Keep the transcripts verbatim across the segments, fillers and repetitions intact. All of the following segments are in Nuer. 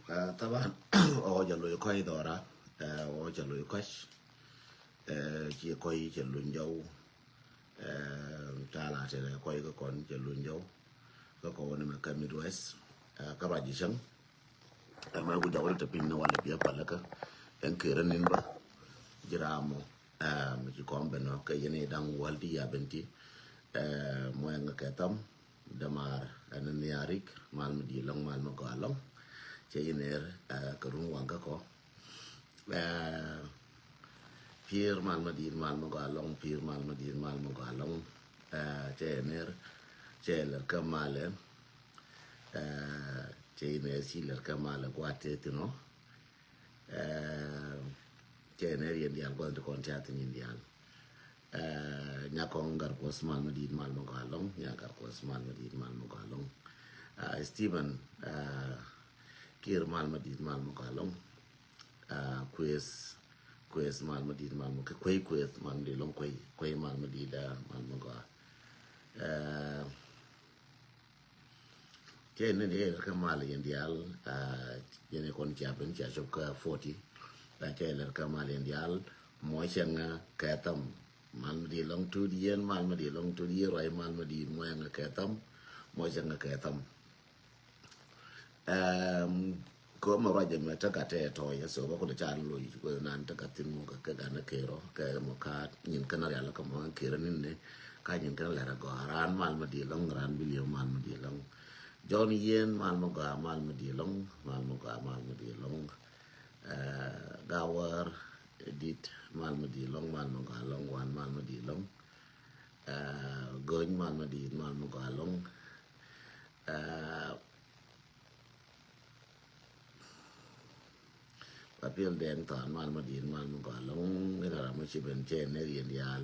Taban ɔ jɛ loc kɔc dhɔra, ɔ jɛ loc kɔc, ci kɔc cɛ luny jɔw. Tala tɛrɛ kɔc kä kɔn cɛ luny jɔw kä kɔn ni mɛ kä Midwest. Kä ruac ji̱ cäŋ ɛmɛ ku jɔw ni te piny ni walɛ biɛ palä kä ɛn kerä nin bä ji̱ ram mɔ. Mi ci kɔn ben nɔ kɛ yɛn i̱ da̱ŋ wäl ti ya ben ti. Muɛŋ kɛ tham dämaar ɛn nhiarik mal mi di̱i̱t lɔ̱ŋ mal mi gɔaa lɔ̱ŋ. Cɛ yɛn ner kɛ run waŋ kä kɔ. Pi̱i̱r mal mi di̱i̱t mal mi gɔaa lɔ̱ŋ, pi̱i̱r mal mi di̱i̱t mal mi gɔaa lɔ̱ŋ. Cɛ yɛn ner cɛ lɛr kä malɛ. Cɛ yɛn ner ci lɛr kä malɛ gua̱a̱t tëë thin ɔ. Cɛ nɛr yɛn diaal gua̱th ti kɔn tiath nyin diaal. Nyakɔŋ gar kuɔth mal ma di̱i̱t mal ma gɔaa lɔŋ, nya gar kuɔth mal ma di̱i̱t mal ma gɔaa lɔŋ. Stephen Kiir mal ma di̱i̱t mal ma gɔaa lɔŋ. Kueth, kueth mal ma di̱i̱t mal ma kueth, kueth mal ma di̱i̱t lɔŋ, kueth, kueth mal ma di̱i̱t mal ma gɔaa. Cɛ ni ni yer kä mal yɛn diaal. Yɛn kɔn cia ben cia cop kä forty. Cɛ yer kä mal yɛn diaal mɔ cɛ ŋa kɛ tham. Mal mi di lɔŋ tut yɛn, mal mi di lɔŋ tut yɛn ruac, mal mi di mɔ cɛ ŋa kɛ tham. Mɔ cɛ ŋa kɛ tham. Kɛ mɛ ruac ɛmɛ tekɛ tɛ tɔ̱ yɛ so bä kulɛ ca loc wee nan tekɛ thin mɔ kɛ kɛ ganɛ kɛɛrɔ kɛ mɔ ka nyin kɛn rial kɛ mɔ kɛɛrɔ nin ni ka nyin kɛn lɛr agɔaa ran mal mi di lɔŋ, ran bi liɛw mal mi di lɔŋ. Jɔn yɛn mal mi gɔaa mal mi di lɔŋ, mal mi gɔaa mal mi di lɔŋ. Gawar dit mal mi di lɔŋ, mal mi gɔaa lɔŋ, wan mal mi di lɔŋ. Gony mal mi di mal mi gɔaa lɔŋ. Papiɛl dɛŋ thɔn mal ma di̱i̱t mal ma gɔaa lɔŋ. Ira ram ma ci ben cɛ ner yɛn diaal.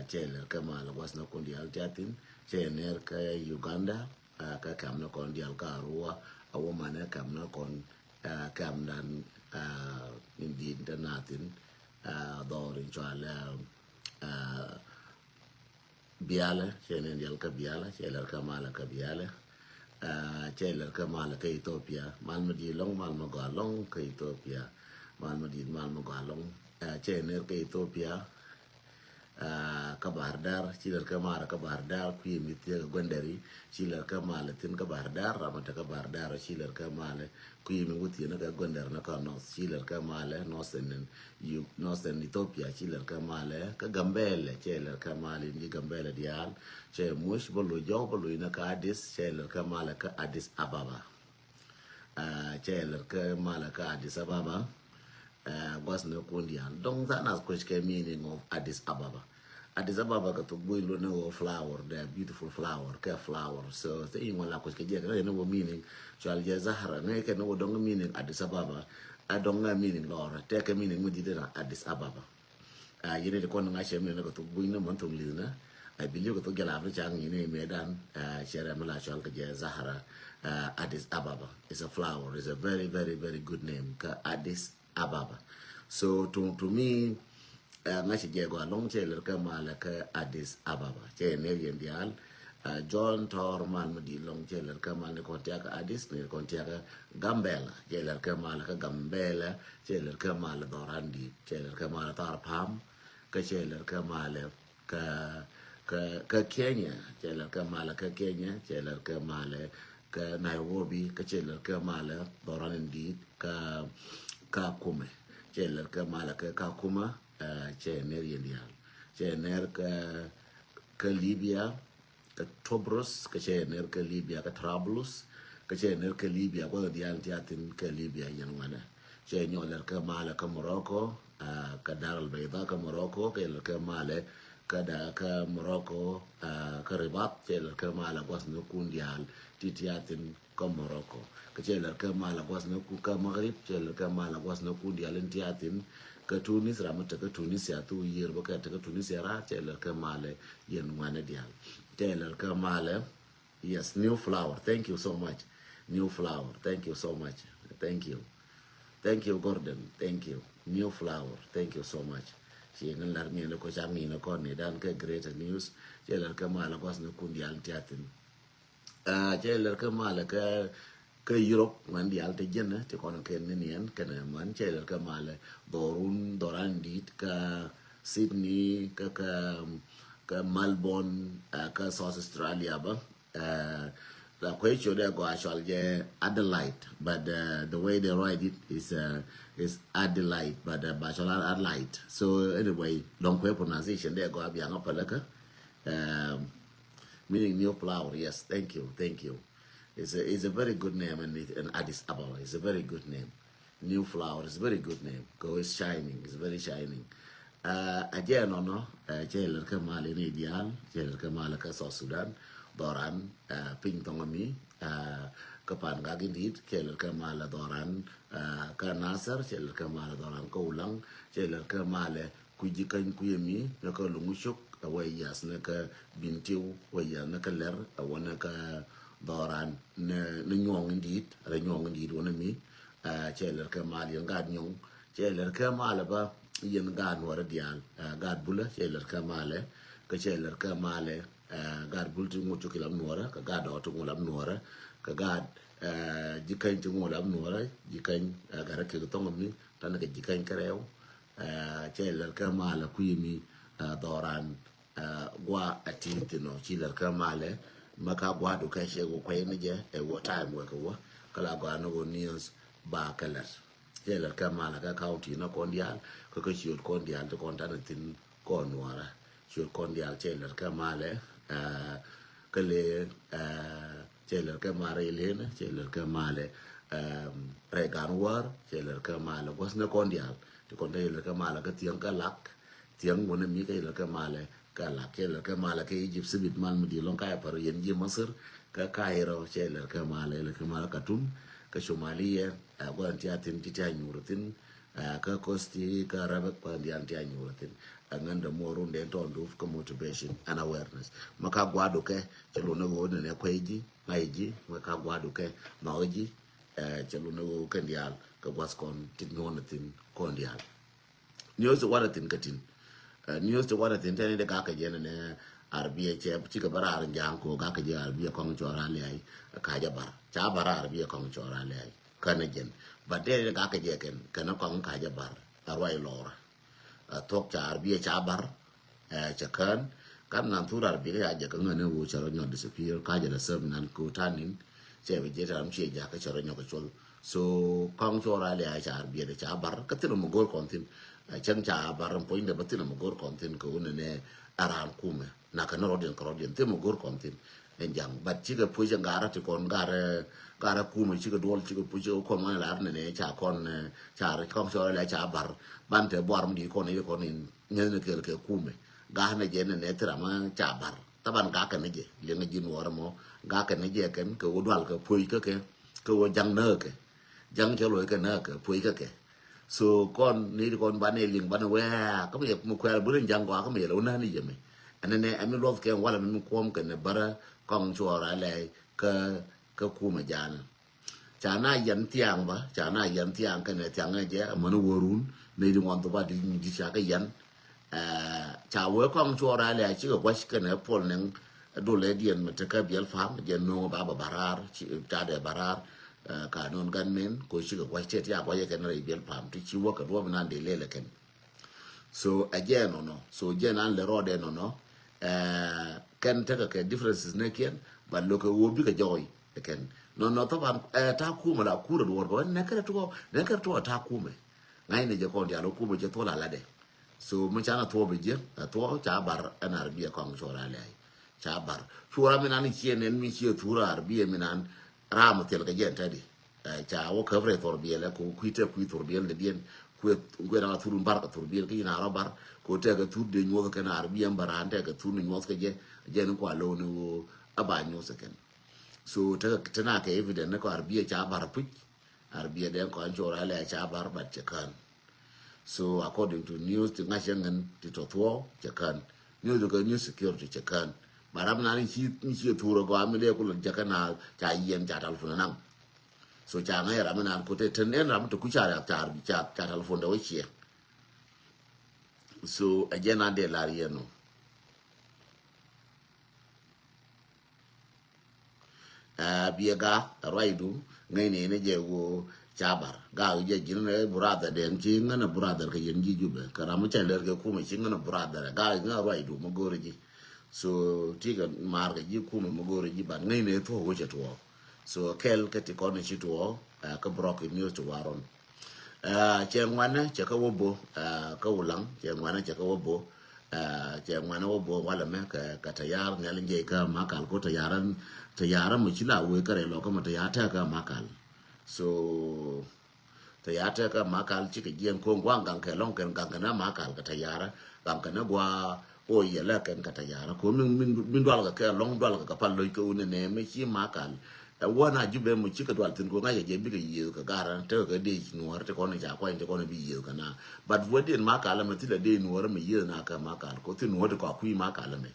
Cɛ ler kɛ mal guas na kun diaal tiathin cɛ ner kɛ Uganda. Kɛ kɛm na kɔn diaal ka Arua a wä manɛ kɛm na kɔn kɛm dan in di̱i̱t te nathin. Dhɔr in cual Bialɛ, cɛ ni dial kä Bialɛ, cɛ lɛr kä malɛ kä Bialɛ. Cɛ lɛr kä malɛ kä Ethiopia, mal mi di lɔŋ, mal mi gɔaa lɔŋ kä Ethiopia. Mal mi di mal mi gɔaa lɔŋ. Cɛ ner kä Ethiopia. Kä Bahar Dar, ci lɛr kä malɛ kä Bahar Dar, kui̱ mi thiek kä Gondari, ci lɛr kä malɛ thin kä Bahar Dar, ram mi te kä Bahar Dar, ci lɛr kä malɛ kui̱ mi wä thiek ni kä Gondari ni kä North, ci lɛr kä malɛ Northern, Northern Ethiopia, ci lɛr kä malɛ kä Gambɛlɛ, cɛ lɛr kä malɛ in ji̱ Gambɛlɛ diaal. Cɛ muc bä loc jɔw bä loc ni kä Addis, cɛ lɛr kä malɛ kä Addis Ababa. Cɛ lɛr kä malɛ kä Addis Ababa. Guas ni kun diaal dɔŋ than as kuec kɛ meaning of Addis Ababa. Addis Ababa kɛ thuk buc lo ni wä flower, the beautiful flower, kɛ flower. So thing ŋuan la kuec kɛ jɛ kɛ ni wä meaning cual jɛ Zahra ni kɛ ni wä dɔŋ meaning Addis Ababa. A dɔŋ ŋa meaning lɔr tɛ kɛ meaning mi di dena Addis Ababa. Yini di kɔn ŋa cɛ mi ni kɛ thuk buc ni mɔn thuk li̱th ni. I believe kɛ thuk jɛ la ni cang yini mɛ dan. Cɛ rɛ mi la cual kɛ jɛ Zahra. Addis Ababa is a flower, is a very very very good name kɛ Addis Ababa. So to, to me, ŋa ci jɛ gɔaa lɔŋ cɛ lɛr kä malɛ kä Addis Ababa. Cɛ ner yɛn diaal. John Tɔr mal mi di lɔŋ cɛ lɛr kä mal ni kɔn tiakä Addis ni kɔn tiakä Gambɛla. Cɛ lɛr kä malɛ kä Gambɛla. Cɛ lɛr kä malɛ dhɔran di. Cɛ lɛr kä malɛ thar pam. Kä cɛ lɛr kä malɛ kä kä kä Kenya, cɛ lɛr kä malɛ kä Kenya, cɛ lɛr kä malɛ kä Nairobi, kä cɛ lɛr kä malɛ dhɔran in di̱i̱t kä Kakuma. Cɛ lɛr kä malɛ kä Kakuma. Cɛ ner yɛn diaal. Cɛ ner kä kä Libya, kä Tobrus, kä cɛ ner kä Libya kä Trablus, kä cɛ ner kä Libya gua̱th diaal ti athin kä Libya yɛn ŋuanɛ. Cɛ nyɔ lɛr kä malɛ kä Morocco, kä Dar al Bayda kä Morocco, kä cɛ lɛr kä malɛ kä da kä Morocco, kä Ribat, cɛ lɛr kä malɛ gua̱th ni kun diaal ti ti athin kä Morocco. Kä cɛ lɛr kä malɛ gua̱th ni kun kä Maghrib, cɛ lɛr kä malɛ gua̱th ni kun diaal in ti athin kä Tunis, ram mi te kä Tunisia thu yier bä kä te kä Tunisia ra, cɛ lɛr kä malɛ yɛn ŋuanɛ diaal. Cɛ lɛr kä malɛ. Yes, new flower. Thank you so much. New flower. Thank you so much. Thank you. Thank you, Gordon. Thank you. New flower. Thank you so much. Ci ŋän lar ŋiɛn ko ca ŋi̱n ko ni dan ke great news. Cɛ lɛr kä malɛ gua̱th ni kun diaal ti athin. Cɛ lɛr kä malɛ kä kä Europe, män diaal te jiɛn ti kɔn kɛn ni niɛn kɛn män cɛ lɛr kɛ malɛ dhɔrun dhɔran dit kä Sydney kä kä kä Melbourne, kä South Australia bä. La kuɛ ciö dɛ gɔaa cɔal jɛ Adelaide, but the way they write it is is Adelaide, but ba cɔal Adelaide. So anyway, lɔŋ kuɛ pronunciation dɛ gɔaa biaŋ a pälä kä. Meaning new flower. Yes, thank you, thank you. It's a, it's a very good name, and, it, and Addis Ababa is a very good name. New flower is a very good name. Go is shining, is very shining. A jɛ nɔnɔ cɛ lɛr kɛ mal in idial, cɛ lɛr kɛ mal kɛ South Sudan, dhɔran piny thɔŋ mi kä pan gak in dit, cɛ lɛr kɛ mal dhɔran kä Nasser, cɛ lɛr kɛ mal dhɔran kä Ulang, cɛ lɛr kɛ mal kui̱ ji̱ käny kui̱ mi nɛ kä Luŋu Cok, a wä yath nɛ kä Bintiu, wä yath nɛ kä Lɛr, a wä nɛ kä dhɔran nɛ nyuɔŋ in dit, rɛ nyuɔŋ in dit wä nɛ mi. Cɛ lɛr kɛ mal yɛn gaat nyuɔŋ, cɛ lɛr kɛ mal ba yɛn gaat nuɔrɛ diaal, gaat bulä cɛ lɛr kɛ malɛ, kä cɛ lɛr kɛ malɛ gaat bul ti ŋut cuk ilam nuɔrɛ, kä gaat dɔɔt ti ŋut lam nuɔrɛ, kä gaat ji̱ käny ti ŋut lam nuɔrɛ, ji̱ käny gat rɛ kek thɔŋ mi tanɛ kɛ ji̱ käny kɛ rɛw. Cɛ lɛr kɛ malɛ kui̱ mi dhɔran gua a ti thin ɔ ci lɛr kɛ malɛ. Mɛ ka gua du kɛ cɛ wä kuɛy ni jɛ ɛ wä time wɛ kɛ wä kä la gua ni wä news ba kɛ lɛr. Cɛ lɛr kɛ malɛ kɛ county ni kɔn diaal kä kä ciöt kɔn diaal ti kɔn tanɛ thin kɔn nuɔrɛ. Ciöt kɔn diaal cɛ lɛr kɛ malɛ kä le cɛ lɛr kɛ malɛ ilhenɛ cɛ lɛr kɛ malɛ rɛ gan wär cɛ lɛr kɛ malɛ guas ni kɔn diaal ti kɔn te cɛ lɛr kɛ malɛ kä thiäŋ kä lak. Thiäŋ wä ni mi kä cɛ lɛr kɛ malɛ kä lak cɛ lɛr kɛ malɛ kä Egypt sibit mal mi di lɔŋ ka yɛ pär yɛn ji̱ Masir kä Cairo cɛ lɛr kɛ malɛ lɛr kɛ malɛ Katum kä Somalia. Gua̱n ti a thin ti ti a nyuur thin kä kosti kä rabek pa ndian ti a nyuur thin. Ŋän dɛ muɔr run den tɔn duf kä motivation and awareness. Ma ka guadu kɛ cɛ lun ni ɣöö nɛnɛ kuɛy ji̱ ŋa̱c ji̱ ma ka guadu kɛ nhɔk ji̱. Cɛ lun ni ɣöö kɛn diaal kɛ guath kɔn ti nyuɔn thin kɔn diaal. News ti wanɛ thin kä tin. News ti wanɛ thin tɛni de gakɛ jɛ nɛnɛ. Arbiɛ cɛ cikɛ bä raar ja̱a̱ŋ ko gakɛ jɛ arbiɛ kɔŋ cɔɔr a liay. Kacɛ bar ca bar arbiɛ kɔŋ cɔɔr a liay. Känɛ jɛn. But dee ni gakɛ jɛ kɛn kɛn kɔŋ kacɛ bar. A ruac lɔɔrä. A thuɔk ca arbiɛ ca bar. Cɛ kään kam nan thur arbiɛ ca jɛ kä ŋän ni wu cɛ rɔ nyɔ disappear kacɛ lɛ sɛm nan ko tanin. Cɛ bi jɛ tam ciɛ jakä cɛ rɔ nyɔ kɛ col. So kɔŋ cɔɔr a liay ca arbiɛ de ca bar kä thin mɛ go̱r kɔn thin. Cɛn ca bar puɔ̱ny de bä thin mɛ go̱r kɔn thin kɛ wun ni nɛ. Aran kumɛ na kɛ ni rɔdiɛn kɛ rɔdiɛn thin mɛ go̱r kɔn thin. Ɛn jaŋ but cikɛ puec ɛn garä ti kɔn garä garä kumɛ cikɛ duɔl cikɛ puec cikɛ kɔn wan lar nɛ nɛ ca kɔn ca kɔn cɔɔr lɛ ca bar. Ban te buar mi di kɔn i̱ kɔn in nyɛn ni kel kɛ kumɛ. Garä nɛ jɛ nɛ nɛ thira ma ca bar taban gakɛ nɛ jɛ liŋ ji̱ nuɔɔrɛ mɔ. Gakɛ nɛ jɛ kɛn kɛ wä dual kɛ puec kä kɛ kɛ wä jaŋ nä kɛ. Jaŋ cɛ luɔc kɛ nä kɛ puec kä kɛ. So kɔn ni di kɔn banɛ liŋ banɛ wɛɛ kä mi yɛ mi kuɛɛl buri jaŋ gɔaa kä mi yɛ lɛ wä nä ni yɛ mi. Ɛn nɛ ɛn mi luɔth kɛ walɛ mi mi kuɔm kɛ nɛ bärä kɔŋ cuɔɔr a lɛy kä kä kumɛ jaanɛ. Ca na yɛn thiaŋ bä ca na yɛn thiaŋ kɛnɛ thiaŋ ɛ jɛ amäni wä run ni di ŋuan thop a di di ca kä yɛn. Ca wee kɔŋ cuɔɔr a lɛy cikɛ gua̱c kɛnɛ puɔl nɛŋ. Dulɛ diɛn mɛ tekä biɛl pam jɛ no̱o̱ŋ ba bä barar ca dɛ barar. Ka nɔn gan men ko cikɛ gua̱c tɛt ya gua̱c kɛn rɛy biɛl pam ti ci wä kɛ duɔ̱p nan dee lɛl kɛn. So a jɛ nɔnɔ so jɛ nan lɛ rɔɔdɛ nɔnɔ. Kɛn tekɛ kɛ differences nɛ kiɛn but lo̱kɛ woo bikɛ jɔɔy kɛn nɔnɔ thaban. Ta kumɛ la kurɛ duɔr kɛ wä nɛ kɛrɛ tuɔ nɛ kɛrɛ tuɔ ta kumɛ. Ŋa̱cnɛ jɛ kɔn diaal wä kumɛ jɛ thuɔl a latdɛ. So mi can a thuɔp ijiɛ a thuɔp ca bar ɛn arbiɛ kɔŋ cuɔr a lɛy. Ca bar cuɔr a mi nan i̱ ciɛ nɛn mi ciɛ thur arbiɛ mi nan. Ram thiɛl kɛ jɛn tɛdi. Ca wä käp rɛy thor biɛl ɛ ko kui̱ tɛ kui̱ thor biɛl ni diɛn. Kuɛ kuɛ na thur bar kɛ thor biɛl ki na rɔ bar. Ko tɛ kɛ thur de nyuɔth kɛ na arbiɛ bar an tɛ kɛ thur ni nyuɔth kɛ jɛ. Jɛn kua low ni wo a ba nyuɔth kɛn. So tɛ tɛ na kɛ evident ni kɔ arbiɛ ca bar puc. Arbiɛ dɛn kɔn cuɔr a lɛy ca bar but cɛ kään. So according to news ti ŋa̱c cɛ ŋän ti tɔ thuɔɔk cɛ kään. News ti kɛ news security cɛ kään. But ram nan ci ci thurɛ gɔaa mi dee kulɛ jɛ kɛ na ca yɛn ca telephone naŋ. So ca ŋa̱c ram nan ko te ten ɛn ram ti ku ca ca ca telephone dɛ wä ciɛ. So ɛ jɛ na dee lar yɛn no. Ɛ biɛ gaak ɛ ruacdu ŋäcni ni jɛ ɣöö ca bar gaak jɛ ji̱n ɛ brother dɛn ci ŋän ɛ brother kɛ yɛn ji̱ Jubɛ kɛ ram mi cɛ lɛr kɛ kumɛ ci ŋän ɛ brother ɛ gaak ŋän ɛ ruacdu mi go̱o̱rɛ ji̱. So ti kɛ maar kɛ ji̱ kumɛ mi go̱o̱rɛ ji̱ ban ŋäcni thuɔ̱k wecɛ tuɔɔk. So kɛl kɛ ti kɔn ci tuɔɔk ɛ kä brɔk in news ti warɔn. Cɛ ŋuanɛ cɛ kä wä bo kä Wulaŋ, cɛ ŋuanɛ cɛ kä wä bo. Cɛ ŋuanɛ wä bo walɛ mɛ kɛ tayar nhial in jɛ kä Makal ko tayar. Tayar mɛ ci la wee kä rɛ lɔ kä mɛ tayar tɛ kä Makal. So tayar tɛ kä Makal ci kɛ jiɛn ko guaŋ gaŋ kɛ lɔŋ kɛn gaŋ kɛ nɛ Makal kɛ tayar gaŋ kɛ nɛ gua. Ko yɛ lɛ kɛn kɛ tayar ko min dual kɛ kɛ lɔŋ dual kɛ kɛ pal loc kɛ wunɛ nɛ mɛ ci Makal. Ɛ wä na Jubɛ mɔ cikɛ dual thin ko ŋa̱cɛ jɛ bikɛ yiëëth kɛ garä tekɛ kɛ dee nuɔ̱ɔ̱r ti kɔn ca kuany ti kɔn bi yiëëth kɛ na. But wä diɛn Makal ɛmɛ thilɛ dee nuɔ̱ɔ̱r ɛmɛ yiëëth na kɛ Makal ko thin nuɔ̱ɔ̱r ti kɔak kui̱ Makal ɛmɛ.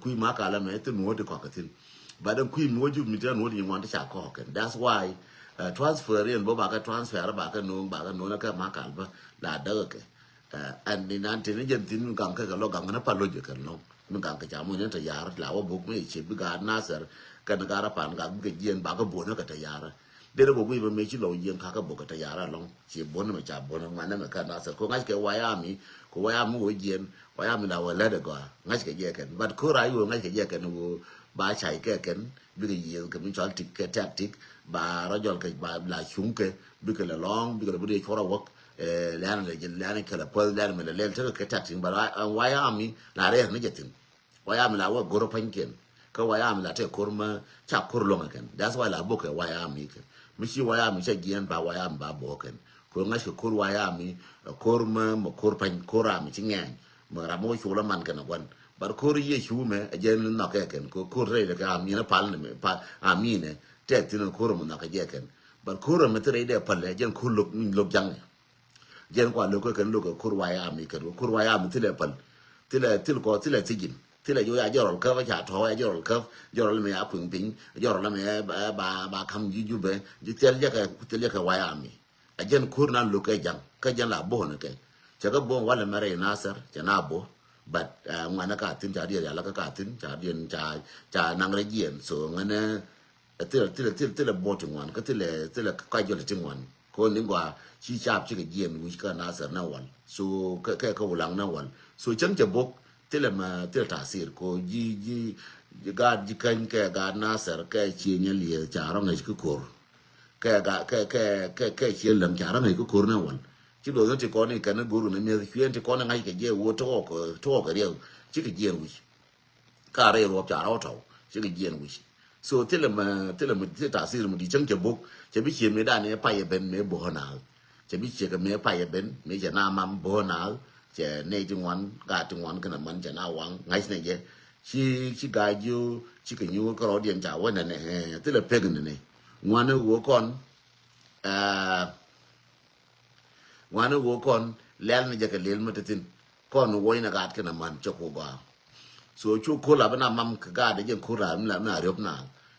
Kui̱ Makal ɛmɛ thin nuɔ̱ɔ̱r ti kɔak kɛ thin. But ɛn kui̱ mi wä Jubɛ mi ti nuɔ̱ɔ̱r ti nyin ŋuan ti ca kɔɔk kɛn. That's why transfer in bä bakɛ transfer bakɛ no̱o̱ŋ bakɛ no̱o̱ŋ kɛ Makal bä la däk kɛ. Ɛn ni nan tini jɛn thin gaŋ kɛ kɛ lɔ gaŋ kɛ na pal lo̱c kɛ lɔŋ. Mi gaŋ kɛ ca muc ni tayar la wä buk mi ci bi gaat Nasir kɛn gaat Apan gak bikɛ jiɛn bakɛ buɔ̱n kɛ tayar. Dee rɛ buk wi̱i̱ bä mi ci lɔw jiɛn kakɛ buk kɛ tayar alɔŋ ci buɔ̱n mɛ ca buɔ̱n ŋuan mɛ kɛ Nasir ko ŋa̱c kɛ White Army ko White Army wä jiɛn White Army la wä lɛt ɛ gɔaa ŋa̱c kɛ jɛ kɛn but ko ray wä ŋa̱c kɛ jɛ kɛn wä ba cay kɛ kɛn bikɛ yiëth kɛ mi cɔal tik kɛ tactic ba rɔ jɔl kɛ ba la cuŋ kɛ bikɛ lɛ lɔŋ bikɛ lɛ bi dee cuɔr a wäk. Lɛn lɛ lɛn kɛlɛ puɔth lɛn mɛ lɛ lɛl tekɛ kɛ tactic ba White Army la rɛɛr ni jɛ thin. White Army la wä go̱r pa̱nykiɛn kä White Army la tɛ ko̱r mä ca ko̱r lo̱ŋ kɛn. That's why la bok kɛ White Army kɛn mi ci White Army ca jiɛn ba White Army ba bok kɛn. Ko̱r ŋa̱c kɛ ko̱r White Army ko̱r mä mɛ ko̱r pa̱ny ko̱r Army ci ŋɛɛny mɛ ram mɛ wä cuɔl man kɛn a guan. But ko̱r Yecu mɛ a jɛn nhɔk kɛ kɛn ko̱r rɛy lɛ kɛ Army ni pal ni mɛ pal Army ni tɛ thin ko̱r mɛ nhɔk kɛ jɛ kɛn. But ko̱r mɛ thi rɛy dɛ pal a jɛn ko̱r lo̱k lo̱k jaŋ. Jɛn kua lo̱k kɛ kɛn lo̱k kɛ ko̱r White Army kɛn ko̱r White Army thilɛ päl. Thilɛ thil kɔ thilɛ thijin thilɛ ji̱ wä ya jɔrɔl käp ca tɔ̱ ya jɔrɔl käp. Jɔrɔl mɛ ya kuiŋ piny jɔrɔl mɛ ba ba kam ji̱ Jubɛ ji̱ thil jɛ kɛ thil jɛ kɛ White Army. A jɛn ko̱r na lo̱k kɛ jaŋ kä jɛn la bo̱o̱n kɛ cɛ kä bo̱o̱n walɛ mɛ rɛy Nasir cɛ na bo̱o̱. But ŋuanɛ ka thin ca diɛn yalä kä ka thin ca diɛn ca ca naŋ rɛ jiɛn so ŋänɛ. Thilɛ thilɛ thilɛ thilɛ bot ti ŋuan kä thilɛ thilɛ kɔc jɔl ti ŋuan. Ko ni gɔaa ci cap cikɛ jiɛn wi̱c kä Nasir nɛ wal so kɛ kɛ Wulaŋ nɛ wal so cäŋ cɛ bok. Thilɛ ma thilɛ tasir ko ji̱ ji̱ gaat ji̱ käny kɛ gaat Nasir kɛ cie nyɛ lieth ca rɔ ŋäc kä ko̱r. Kɛ gaat kɛ kɛ kɛ kɛ cie läŋ ca rɔ ŋäc kä ko̱r nɛ wal. Ci luɔth ni ti kɔn i̱ kɛn i̱ go̱r kɛ ni mi̱eth cuɛn ti kɔn i̱ ŋa̱c kɛ jiɛ wot ti ɣɔk ti ɣɔk kɛ riɛw cikɛ jiɛn wi̱c. Ka rɛy ruɔp ca rɔw tɔw cikɛ jiɛn wi̱c. So thilɛ mɛ thilɛ mɛ thilɛ tasir mɛ di cäŋ cɛ bok cɛ bi cie mëë dan ɛ payɛ ben mëë bo̱o̱ naath. Cɛ bi cie kɛ mëë payɛ ben mëë cɛ na mam bo̱o̱ naath. Cɛ nɛy ti ŋuan gaat ti ŋuan kɛnɛ man cɛ na waŋ ŋa̱c nɛ jɛ. Ci ci ga̱a̱c ji̱ ci kɛ nyuur kärɔɔdiɛn ca wä nɛnɛ thilɛ pek nɛnɛ. Ŋuan ɛ ɣöö kɔn. Ŋuani wä kɔn lɛl ni jɛ kɛ lel mi ti thin kɔn wä in a gaat kɛn a man cɛ ku gɔaa. So cu ko̱r la bi na mam kɛ gaat jɛ ko̱r la mi la mi a riop na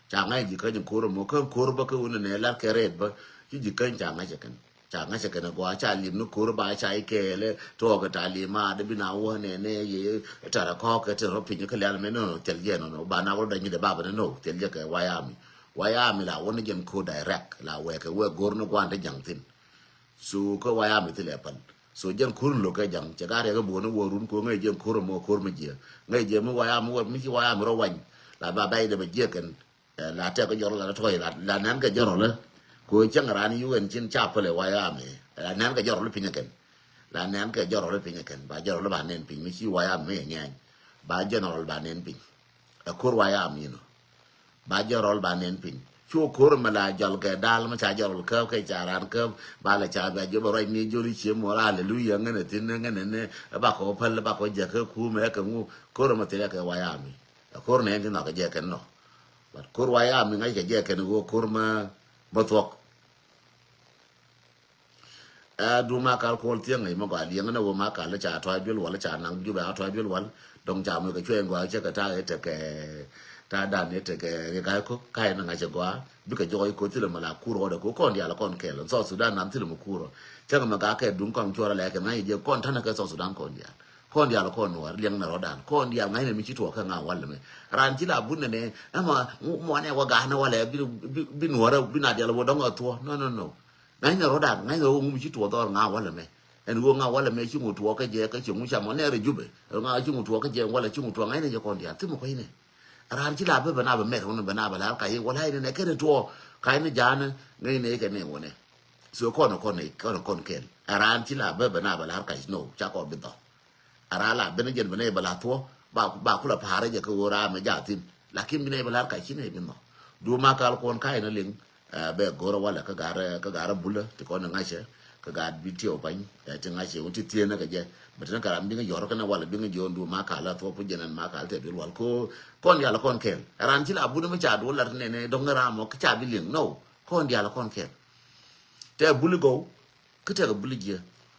ca ŋa̱c ji̱ käny ko̱r mɔ kä ko̱r bä kä wun ni nɛ lat kɛ rɛt bä ci ji̱ käny ca ŋa̱c kɛn ca ŋa̱c kɛn a gɔaa ca lim ni ko̱r ba ca ikɛɛlɛ tɔɔkɛ ta lim a de bi na wä nɛ nɛ yɛ tara kɔɔkɛ ti rɔ piny kä lɛl mi nɔ thil jɛ nɔ ba na wä dɔny ni de ba bä ni nɔ thil jɛ kɛ wayami wayami la wä ni jɛn ko̱r direct la wɛ kɛ wɛ go̱r ni guan ti jaŋ thin. So kä wayami thilɛ pal. So jɛn ko̱r in lo̱k kɛ ja̱ŋ cɛ ka riɛk i̱ bo̱o̱n i̱ wä run ko̱ ŋäc jɛn ko̱r ɛmɔ ko̱r mi jiɛ ŋäc jɛ mi wayami wä mi ci wayami rɔ wany. La ba bɛy dɛ bɛ jiɛ kɛn la tɛk kɛ jɔrɔ la tɔy la nɛn kɛ jɔrɔ lä. Ko̱ cäŋ ran yu ɛn cin ca pälɛ wayami la nɛn kɛ jɔrɔ lä piny kɛn. La nɛn kɛ jɔrɔ lä piny kɛn ba jɔrɔ lä ba nɛn piny mi ci wayami mi ŋɛny. Ba general ba nɛn piny. Ɛ ko̱r wayami inɔ. Ba jɛ rɔl ba nɛn piny cu ko̱r mɛ la jɔl kɛ dal mɛ ca jɛ rɔl käp kɛ ca ran käp. Ba lɛ ca bɛ jɔp ruac ni jɔl i̱ cie muɔl aleluya ŋɛn ɛ thin ŋɛn ɛ ni. Ba kɔ päl ba kɔ jɛ kä kumɛ kɛ ŋu ko̱r mɛ thilɛ kɛ wayami. Ɛ ko̱r nɛn ti nhɔk kɛ jɛ kɛn nɔ. But ko̱r wayami ŋa̱c kɛ jɛ kɛn ɣöö ko̱r mɛ bä thuɔk. Ɛ dum a kal kuɔl thiäŋ ŋäc mi gɔaa liɛŋ ni wä ma kal ca tɔa duel wal ca naŋ jubɛ a tɔa duel wal. Dɔŋ ca muc kɛ cuɛ in gɔaa cɛ kɛ ta ɛ tekɛ ta dan ɛ tekɛ ɛ gai ko ka in ŋa̱c ɛ gɔaa. Bikɛ jɔk iko thilɛ mɛ la kur ɣɔdɛ ko kɔn dial kɔn kɛl in South Sudan nan thilɛ mɛ kur ɣɔ. Cɛ kɛ mɛ gak kɛ dum kɔn cuɔrɛ lɛ kɛ ŋa̱c jɛ kɔn tanɛ kɛ South Sudan kɔn dial. Kɔn diaal kɔn nuɔɔr liɛŋ ni rɔ̱dan. Kɔn diaal ŋa̱cnɛ mi ci tuɔɔk kä ŋa walɛ mɛ. Ran ci la bun nɛ nɛ ɛmɔ muɔnɛ wä ga̱a̱nɛ walɛ bi, bi, bi nuɔɔrɛ bi na diaal wä dɔ̱ŋ a thuɔ̱. No, no, no. Ŋa̱cnɛ rɔ̱dan, ŋa̱cnɛ wä ŋu mi ci tuɔɔk dhɔr ŋa walɛ mɛ. Ɛn ɣöö ŋa walɛ mɛ ci ŋu tuɔɔk kä jɛ kä ci ŋu camɔ nɛ rɛ jupɛ. Ŋa ci ŋu tuɔɔk kä jɛ walɛ ci ŋu tuɔɔk ŋa̱cnɛ jɛ kɔn diaal. Thimɛ kuecnɛ. Ran ci la bä bɛ na bɛ mɛt wun bɛ na bɛ lar kac wala inɛ nɛ kɛn tuɔ kac ni jaanɛ ŋäc nɛ kɛ ni wunɛ. So kɔn kɔn ni kɔn kɔn kɛl. Ran ci la bä bɛ na bɛ lar kac no ca kɔn bi dhɔ. Ran la bɛ ni jɛn bɛ ni bɛ la tuɔ ba ba kula paarɛ jɛ kɛ wora mɛ ja thin. Lakin bi ni bɛ lar kac ci ni bi dhɔ. Du ma kal kɔn kac ni liŋ. Bɛ go̱rä walɛ kä garɛ kä garɛ bulä ti kɔn ni ŋa̱cɛ. Kä gaat bi tiɛw pany ti ŋa̱cɛ wun ti thieenä kɛ jɛ bɛ ti ni karam bi ŋä yɔr kɛnɛ walɛ bi ŋä jiɔn du ma kal a thuɔp jɛn ɛn ma kal tɛ bil wal ko kɔn yal kɔn kɛl ran ci la buni mi ca duɔ lat nɛnɛ dɔŋ ram mɔ kä ca bi liŋ no kɔn yal kɔn kɛl. Tɛ buli gɔw kä tɛkɛ buli jiɛ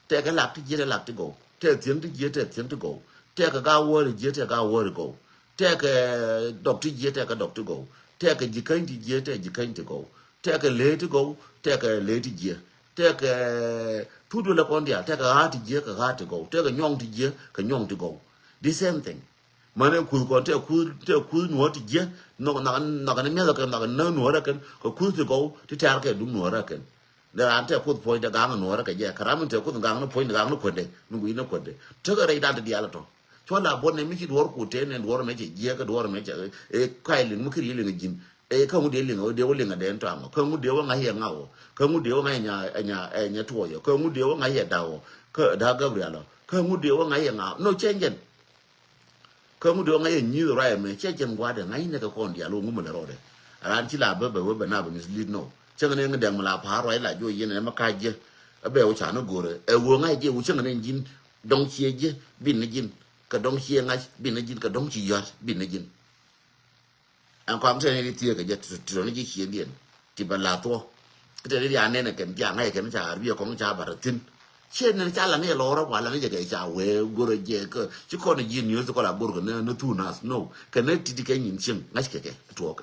tɛkɛ lak ti jiɛ tɛ lak ti gɔw tɛ thiɛŋ ti jiɛ tɛ thiɛŋ ti gɔw tɛkɛ ga wäri jiɛ tɛ ga wäri gɔw tɛkɛ dɔk ti jiɛ tɛkɛ dɔk ti gɔw tɛkɛ jikäny ti jiɛ tɛ jikäny ti gɔw tɛkɛ lee ti gɔw tɛkɛ lee ti jiɛ tɛkɛ thut wälɛ kɔn diaal tɛkɛ ɣa̱a̱t ti jiɛ kɛ ɣa̱a̱t ti gɔw tɛkɛ nyɔŋ ti jiɛ kɛ nyɔŋ ti gɔw. The same thing. Mani kuth kɔn tɛ kuth tɛ kuth nuɔ̱ɔ̱r ti jiɛ nhɔk nhɔk nhɔk ni miath kɛn nhɔk ni nuɔ̱ɔ̱r kɛn kɛ kuth ti gɔw ti tɛ̈r kɛ duŋ nuɔ̱ɔ̱r kɛn. Dee raan tɛ kuth puɔ̱ny de gaŋ nuɔ̱ɔ̱r kɛ jɛ kɛ ram min tɛ kuth gaŋ ni puɔ̱ny de gaŋ ni kuɔ̱nde min guic ni kuɔ̱nde. Tekɛ rɛy dan ti diaal tɔ. Cuɔ la buɔt nɛ mi ci duɔ̱ɔ̱r kut tëë nɛ duɔ̱ɔ̱r mɛ cɛ jiɛ kɛ duɔ̱ɔ̱r mɛ cɛ ɛ ka̱c liŋ mi kiri liŋ ji̱n. Ɛ kä ŋut dee liŋ ɛ dee wä liŋ ɛ dee tɔ amɔ kä ŋut dee wä ŋa̱c yɛ ŋa̱ wä kä ŋut dee wä ŋa̱c ɛ nya ɛ nya ɛ nya tuɔɔyɔ kä ŋut dee wä ŋa̱c yɛ da̱wɔ kä da̱ Gabriel ɔ kä ŋut dee wä ŋa̱c yɛ ŋa̱ no cɛ jɛn. Kä ŋut dee wä ŋa̱c yɛ nyi̱i̱th ruac ɛmɛ cɛ jɛn gua̱dɛ ŋa̱c nɛ kɛ kɔn diaal wä ŋumɛ lɛ rɔɔdɛ. Raan ci la bä bɛ wä bɛ na bɛ mislead no cäŋ nɛ ŋä dɛŋ mi la pa̱a̱r ruac la juɔc yɛn ɛmɛ ka̱c jɛ. Ɛ bɛ wä ca ni go̱rɛ ɛ wä ŋa̱c jɛ wä cäŋ nɛ ji̱n dɔŋ ciɛ jɛ bin ni ji̱n kɛ dɔŋ ciɛ ŋa̱c bin ni ji̱n kɛ dɔŋ ci yɔ̱a̱t bin ni ji̱n. Ɛn kɔaŋ tɛn ni thiek kɛ jɛ ti tɔni ji̱ ciëndiɛn ti bɛ la̱th wä. Kä tɛn ni rian nɛn kɛn jiaŋ ŋa̱c kɛn ca ribiɛ kɔŋ ca bat thi̱n. Ciɛ nɛn ca lan ni jɛ lɔrä wa lan ni jɛ kɛ ca wee gorɛ jɛ kä ci kɔn ji̱ ni yoth kɔn a gor kɛ ni ni thun nath no kɛ ni ti di kɛ nyin cieŋ ŋa̱c kɛ kɛ tuɔɔk.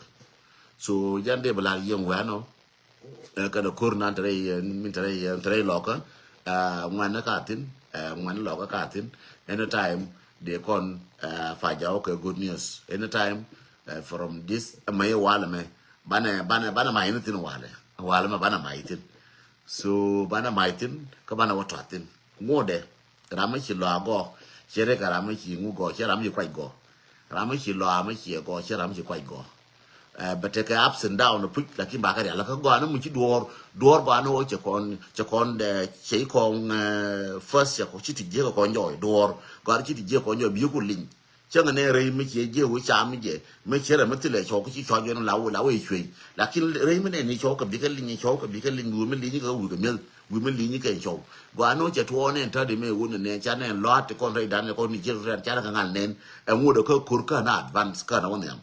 So jan dee bɛ lar yieŋ wɛn ɔ. Ɛ kɛn a ko̱r nan te rɛy min te rɛy te rɛy lɔkä. Ŋuan ni ka thi̱n ŋuan ni lɔkä ka thi̱n. Anytime dee kɔn fajaw kɛ good news anytime. From this mɛ walɛ mɛ banɛ banɛ banɛ may ni thin walɛ walɛ mɛ banɛ may thin. So banɛ may thin kä banɛ wä tɔt thin ŋuɔdɛ. Ram mi ci lɔa gɔ cɛ rek ram mi ci ŋu gɔ cɛ ram mi ci kuac gɔ. Ram mi ci lɔa mi ci gɔ cɛ ram mi ci kuac gɔ. Bɛ tekɛ ups and down puc lakin bakɛ rial kä gɔani mi ci duɔɔr duɔɔr gɔani wä cɛ kɔn cɛ kɔn cɛ kɔn first cɛ kɔn ci ti jiɛ kɛ kɔn jɔɔy duɔɔr gɔani ci ti jiɛ kɔn jɔɔy bi ku liŋ. Cäŋ nɛ rɛy mi ciɛ jiɛ wä cam mi jɛ mi ciɛ rɛ mi thilɛ cɔw kä ci cɔc yɔn la wä la wä cuey. Lakin rɛy mi nɛ ni cɔw kɛ bikɛ liŋ cɔw kɛ bikɛ liŋ wä mi liŋ kɛ wä wä kɛ mi̱eth wä mi liŋ kɛ cɔw. Gɔaa ni wä cɛ tuɔɔ nɛ tɔ̱ di mɛ wä nɛ nɛ ca nɛ lɔaat ti kɔn rɛy dan nɛ kɔn ni jiɛ rɛy ca nɛ kɛ ŋal nɛn. Ɛ ŋut ɛ kä kor kä na advance kä na wä nhiam.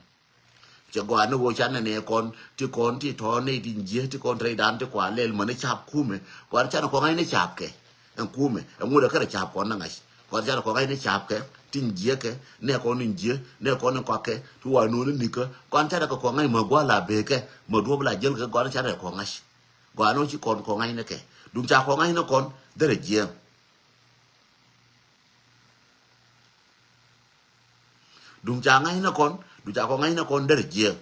Cɛ gɔaa ni wä ca nɛ nɛ kɔn ti kɔn ti tɔ̱ nɛ ti jiɛ ti kɔn rɛy dan ti kua lɛl mɛ ni cap kumɛ gɔaa ni ca nɛ kɔn ŋa̱c ni cap kɛ. Ɛn kumɛ ɛŋu dɛ kärɛ ca̱a̱p kɔn ni ŋa̱c kɔn canɛ kɔn ŋa̱c ni ca̱a̱p kɛ tin jiäkɛ nɛ kɔn ni jiä nɛ kɔn ni kɔakɛ ti wa nuɔ̱ɔ̱n ni nikä kɔn canɛ kɛ kɔn ŋa̱c mä gua̱a̱ la bekɛ mä duɔ̱p la jäl kɛ gɔn canɛ kɔn ŋa̱c. Gɔaa ni ci kɔn kɔn ŋa̱c ni kɛ duŋ ca kɔn ŋa̱c ni kɔn dherɛ jiäk. Duŋ ca ŋa̱c ni kɔn duŋ ca kɔn ŋa̱c ni kɔn dherɛ jiäk.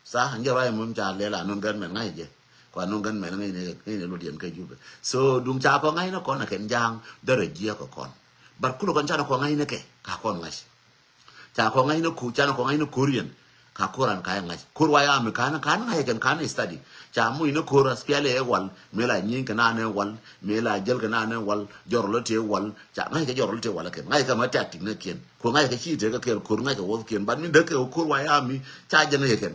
Sa n jɛ ruac mum ca lɛl a nun gän mɛn ŋa̱c jɛ kua nun gän mɛn ŋa̱c ni ŋa̱c ni ludiɛn kä Jubɛ. So duŋ ca kɔ ŋa̱c ni kɔn a kɛn ja̱a̱ŋ därɛ jiɛ kɔ kɔn. But kulɛ kɔn ca ni kɔ ŋa̱c ni kɛ ka kɔn ŋa̱c. Ca kɔ ŋa̱c ni ku ca ni kɔ ŋa̱c ni Korean. Ka koran ka ŋa̱c kor wa ya mi kan kan ŋa̱c kɛn kan study. Ca muc ni kor a spiali ɛ wal mi la nyiŋ kɛ nan ɛ wal mi la jäl kɛ nan ɛ wal jɔr lɔ tëë wal ca ŋa̱c kɛ jɔr lɔ tëë wal kɛn ŋa̱c kɛ ma tactic ni kiɛn. Ku ŋa̱c kɛ ci tekɛ kɛɛl ko̱r ŋa̱c kɛ wuɔth kiɛn ban mi däk kɛ ko̱r wa ya mi ca jɛ ŋa̱c kɛn.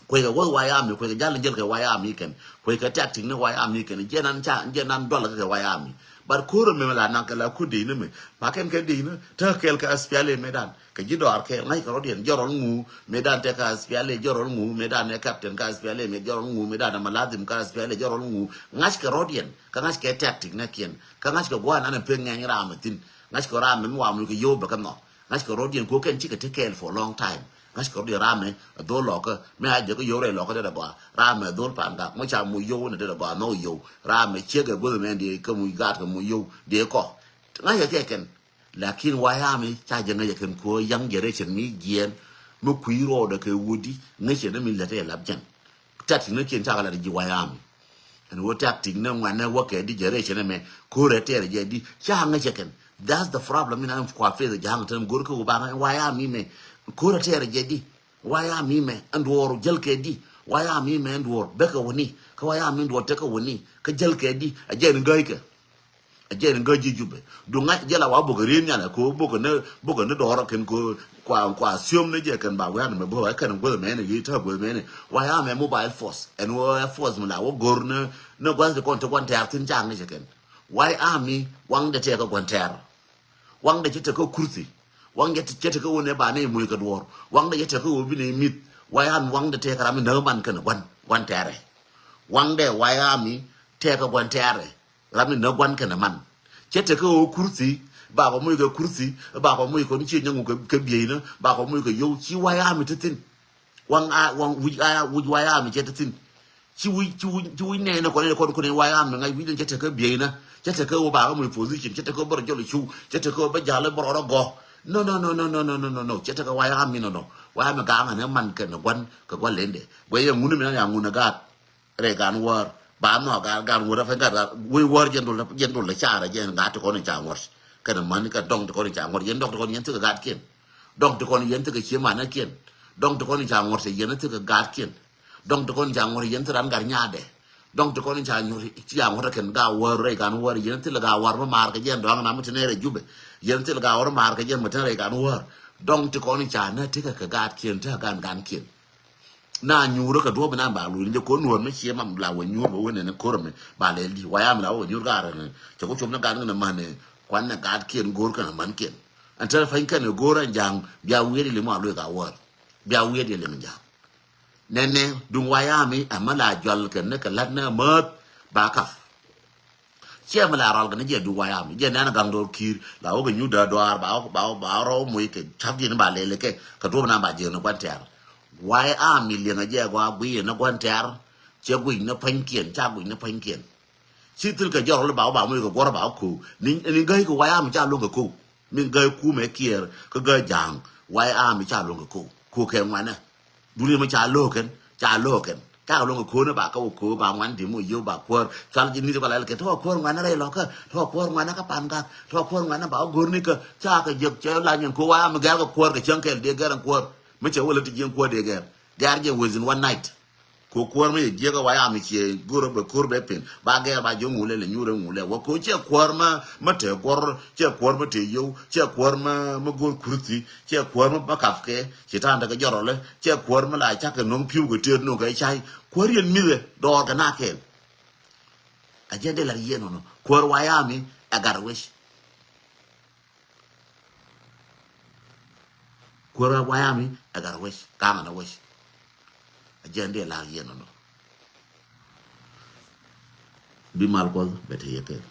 Kuecɛ wuɔth wa ya mi kuecɛ jal ni jäl kɛ wa ya mi kɛn kuecɛ tactic ni wa ya mi kɛn jɛ nan ca jɛ nan dual kɛ wa ya mi. But ko̱r mi la nan kɛ la ku dee ni mi pa kɛn kɛ dee ni te kɛɛl kɛ aspiali mi dan kɛ ji̱ dɔar kɛɛl ŋa̱c kɛ rɔ̱diɛn jɔrɔl ŋu mi dan te kɛ aspiali jɔrɔl ŋu mi dan ɛ captain kɛ aspiali mi jɔrɔl ŋu mi dan ɛ malathim kɛ aspiali jɔrɔl ŋu. Ŋa̱c kɛ rɔ̱diɛn kɛ ŋa̱c kɛ tactic ni kiɛn kɛ ŋa̱c kɛ gua̱a̱n an ɛ pek ŋɛny ram mi thin. Ŋa̱c kɛ ram mi mi wa mi kɛ yo̱o̱ bɛ kɛ nhɔ. Ŋa̱ckɛ rɔ̱diɛn kɛ kɛn cikɛ ti kɛɛl for a long time. Ŋa̱ckɛ rɔ̱diɛn ramɛ a dhol lɔkä mɛ a jɛ kä yio̱w rɛy lɔkä dee dɛ gɔaa. Ramɛ a dhol pan gak mɔ ca muc yio̱w ni dee dɛ gɔaa nhɔk yio̱w. Ramɛ ciek ɛ guäth mɛ dee kä muc gaat kɛ muc yio̱w dee kɔ. Ŋa̱cä kɛ kɛn. Lakin White Army ca jɛ ŋäcä kɛn kɛ ɣöö young generation mi jiɛɛn mi kui̱ rɔɔdɛ kɛ wutdi ŋäcä ni mi lät ɛ lap jɛn. Tactic ni kiɛn cakɛ lat ji̱ White Army. Ɛn ɣöö tactic ni ŋuan ni wä kɛ di generation ɛmɛ ko̱rɛ tɛɛrɛ jɛ di ca ŋäcä kɛn. That's the problem in am kua face ja̱a̱ŋ tɛn go̱r kä wä ba ŋa̱c White Army mɛ ko̱rɛ tɛɛrɛ jɛ di. White Army mɛ ɛn duɔɔr jäl kɛ di. White Army mɛ ɛn duɔɔr bäkɛ wäni kä White Army ɛn duɔɔr tekɛ wäni kä jäl kɛ di a jɛ ni gäykɛ. A jɛ ni gäy ji̱ Jubɛ. Duŋ ŋa̱c jɛ la wa bokɛ ri̱n nyalɛ ko bokɛ ni bokɛ ni dɔɔrɔ kɛn ko kua kua siom ni jɛ kɛn ba wi̱i̱ an mɛ bä wa kɛn guäth mɛni yi̱ tɛ guäth mɛni. White Army mobile force ɛn wä force mi la wä go̱r ni ni gua̱th ti kɔn ti gua̱n tɛɛr thi̱n ca ŋi̱cɛ kɛn. White Army waŋdɛ tɛɛk kä gua̱n tɛɛr. Waŋdɛ cɛ tekɛ kurthi. Waŋdɛ cɛ tekɛ wä ni ba ni muc kɛ duɔɔr. Waŋdɛ cɛ tekɛ wä bi ni mi̱th. White Army waŋdɛ tɛɛk ram mi näk man kɛn gua̱n gua̱n tɛɛrɛ. Waŋdɛ White Army tɛɛk kä gua̱n tɛɛrɛ. Ram mi näk gua̱n kɛnɛ man. Cɛ tekɛ ɣöö kurthi bakɔ moc kɛ kurthi bakɔ moc kɔn ciɛ nyɔŋ kɛ bieyni bakɔ moc kɛ yio̱w ci White Army te thi̱n. Waŋ a waŋ wi̱c a wi̱c White Army cɛ te thi̱n. Ci wi̱c ci wi̱c ci wi̱c nɛɛnɛ kɔn kɔn kɔn White Army ŋa̱c wi̱c cɛ tekɛ bieyni cɛ tekɛ ɣöö bakɔ moc position cɛ tekɛ ɣöö bärɔ jɔl cu cɛ tekɛ ɣöö bä ja̱l bärɔ rɔ gɔ̱. No no no no no no no no no cɛ tekɛ White Army no no. White Army ga̱a̱ŋ ɛn ɛ man kɛnɛ gua̱n kɛ gua̱n lendɛ guɛ yɛ ŋuni mi na ya ŋuni gaat. Rɛy gan wäär ba nhɔk gan gan wäär a fɛn gat gat wee wäär jɛn dol jɛn dol la carɛ jɛn gat ti kɔn in ca ŋuɔ̱t. Kɛn män kɛ dɔŋ ti kɔn in ca ŋuɔ̱t yɛn dɔŋ ti kɔn yɛn thikɛ gat kiɛn. Dɔŋ ti kɔn yɛn thikɛ cie manä kiɛn. Dɔŋ ti kɔn in ca ŋuɔ̱t cɛ yɛn thikɛ gat kiɛn. Dɔŋ ti kɔn in ca ŋuɔ̱t yɛn thi ran gat nyaadɛ. Dɔŋ ti kɔn in ca ŋuɔ̱t ci ca ŋuɔ̱t kɛn ga wäär rɛy gan wäär yɛn thilɛ ga wäär ma maar kɛ jɛn dɔŋ na mi ti nɛ rɛy Jubɛ. Yɛn thilɛ ga wäär maar kɛ jɛn mi ti nɛ rɛy gan wäär. Dɔŋ ti kɔn in ca nä tikɛ kɛ gat kiɛn ti gan gan kiɛn. Na nyuurä kɛ duɔ̱ɔ̱p inan ba luny jɛ ko̱n nuɔ̱ɔ̱r mi cie mam la wä nyuur bä wen ɛn ko̱r ɛmɛ ba lɛl di waya mi la wä nyuur gaar ɛn cɛ ku cop ni gan kɛn man ɛ kuan nɛ gaat kiɛn go̱o̱r kɛn man kiɛn. Ɛn tɛr pany kɛn ɛ go̱o̱r ɛn ja̱a̱ŋ bia wiet ilim a luek a wäär bia wiet ilim ja̱a̱ŋ. Nɛnɛ duŋ waya mi ɛmɛ la jual kɛn ni kɛ la̱t ni ɛmääth ba kap. Ciɛ mi la rɔl kɛ ni jɛ du waya mi jɛ nɛn gaŋ dɔr ki̱i̱r la wä kɛ nyu dää dɔaar ba wä ba wä ba wä rɔw moc kɛ cap ji̱n ba lɛl kɛ kɛ duɔp na ba ji̱n ni gua̱n tɛ̈r. Waya mi liɛŋ a jɛ gɔaa gui̱i̱ ni gua̱n tɛ̈r. Cɛ gui̱c ni pa̱nykiɛn ca gui̱c ni pa̱nykiɛn. Ci thil kɛ jɔr wä ba wä ba moc kɛ guɔ̱r ba wä ko̱o̱k ni ni gäi kɛ waya mi ca luɔ̱ŋ kɛ ko̱o̱k. Min gäi kumɛ kiɛɛr kä gäi ja̱a̱ŋ waya mi ca luɔ̱ŋ kɛ ko̱o̱k ko̱o̱k kɛ ŋuanɛ. Duni mɛ ca lo̱o̱kɛn ca lo̱o̱kɛn ca lo̱ŋ ko̱o̱n ba kä wä ko̱o̱ ba ŋuan di mu yio̱w ba kuäär. Cual ji̱ ni̱t kɔ la lɛ kɛ tɔ̱ kuäär ŋuan rɛy lɔ̱kä tɔ̱ kuäär ŋuan kä pan gak tɔ̱ kuäär ŋuan ba wä go̱r ni kä ca kɛ jiäk cɛ la nyin ko̱o̱ wa mi gɛr kɛ kuäär kɛ cäŋ kɛl dee gɛr ɛn kuäär. Mi cɛ wä lä ti jiɛn kuäär dee gɛr gɛr jɛ within one night. Ko kuäär mi yɛ jiäk ɛ wa ya mi ciɛ go̱r bɛ ko̱r bɛ pin ba gɛr ba ji̱ ŋulɛ lɛ nyurɛ ŋulɛ wä ko cɛ kuäär ma ma te gɔr cɛ kuäär ma te yio̱w cɛ kuäär ma ma go̱r kurthi cɛ kuäär ma ma kap kɛ. Ci ta̱a̱n tekɛ jɔrɔlɛ cɛ kuäär mi la cakɛ no̱ŋ pi̱w kɛ tëët no̱ŋ kɛ cay kuäär yɛn mi̱thɛ dɔɔr kɛ na kɛɛl. A jiɛn dee lar yieen nɔnɔ kuäär wayami ɛ gat wec. Kuäär wayami ɛ gat wec ka̱a̱ŋ ɛn wec. A jiɛn dee lar yieen nɔnɔ. Bi mal kuɔth bɛ te yɛ kɛɛl.